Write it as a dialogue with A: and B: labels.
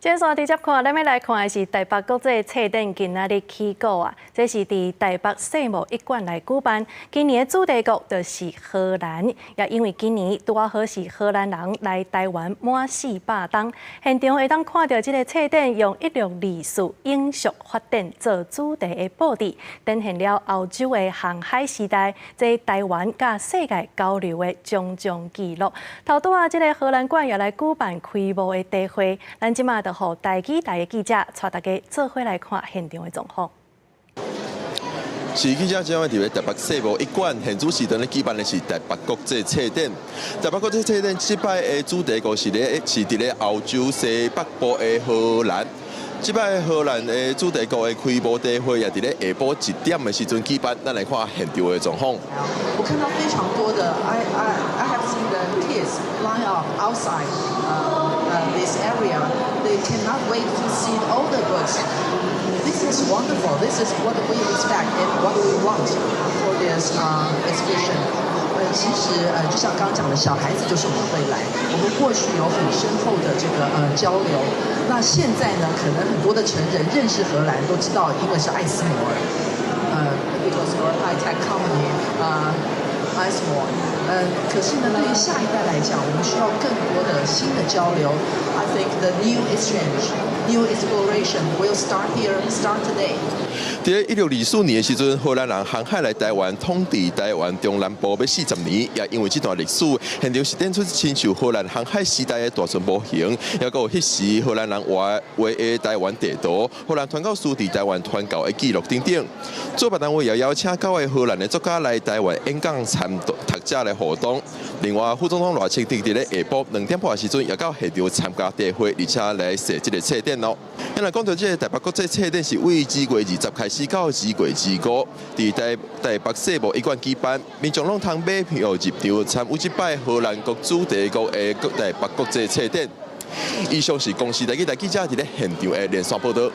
A: 接續直接看，咱欲來看的是台北國際冊展今仔日起鼓啊！這是佇台北世貿一館來舉辦。今年的主題國就是荷蘭，也因為今年拄仔好是荷蘭人來台灣滿四百冬，現場會當看著這个冊展用1624永續發展做主題的布置，展現了歐洲的航海時代，這台灣佮世界交流的種種記錄。頭拄仔這个荷蘭館也來舉辦開幕的茶會，咱這馬就予台語台的記者帶大家做伙來看現場的狀況。
B: 是記者這擺佇咧台北世貿一館，現主時陣咧舉辦的是台北國際冊展。台北國際冊展這擺的主題國是佇咧歐洲西北部的荷蘭。這擺荷蘭的主題國的開幕茶會也佇咧下晡1點的時陣舉辦，咱來看現場的狀況。
C: 我看到非常多的，I have seen the kids line up outside this area. They cannot wait to see all the books. This is wonderful. This is what we expect and what we want for this exhibition. 其實就像剛剛講的，小孩子就是我們未來。我們過去有很深厚的這個交流，那現在呢，可能很多的成人認識荷蘭都知道，因為是艾司摩爾，because your high tech company 艾司摩爾。可是呢，對於下一代來講，我們需要更多的新的交流。I think the new exchange, new exploration will start here, start today.
B: 佇咧1624年的時陣，荷蘭人航海來台灣，統治台灣中南部欲40年，也因為這段歷史，現場是展出親像荷蘭航海時代的大船模型，也閣有彼時荷蘭人畫畫的台灣地圖、荷蘭傳教士佇台灣傳教的記錄等等。主辦單位也邀請九个荷蘭的作家來台灣演講參讀者來互動。另外，副總統賴清德佇咧下晡2點半的時陣，也到現場參加茶會，而且來踅這个冊展咯。咱講著這个台北國際冊展是對2月20開始到2月25，佇台北世貿一館舉辦，民眾攏通買票入場參與這擺荷蘭國主題國的台北國際冊展。以上是公視台語台記者佇咧現場的連線報導。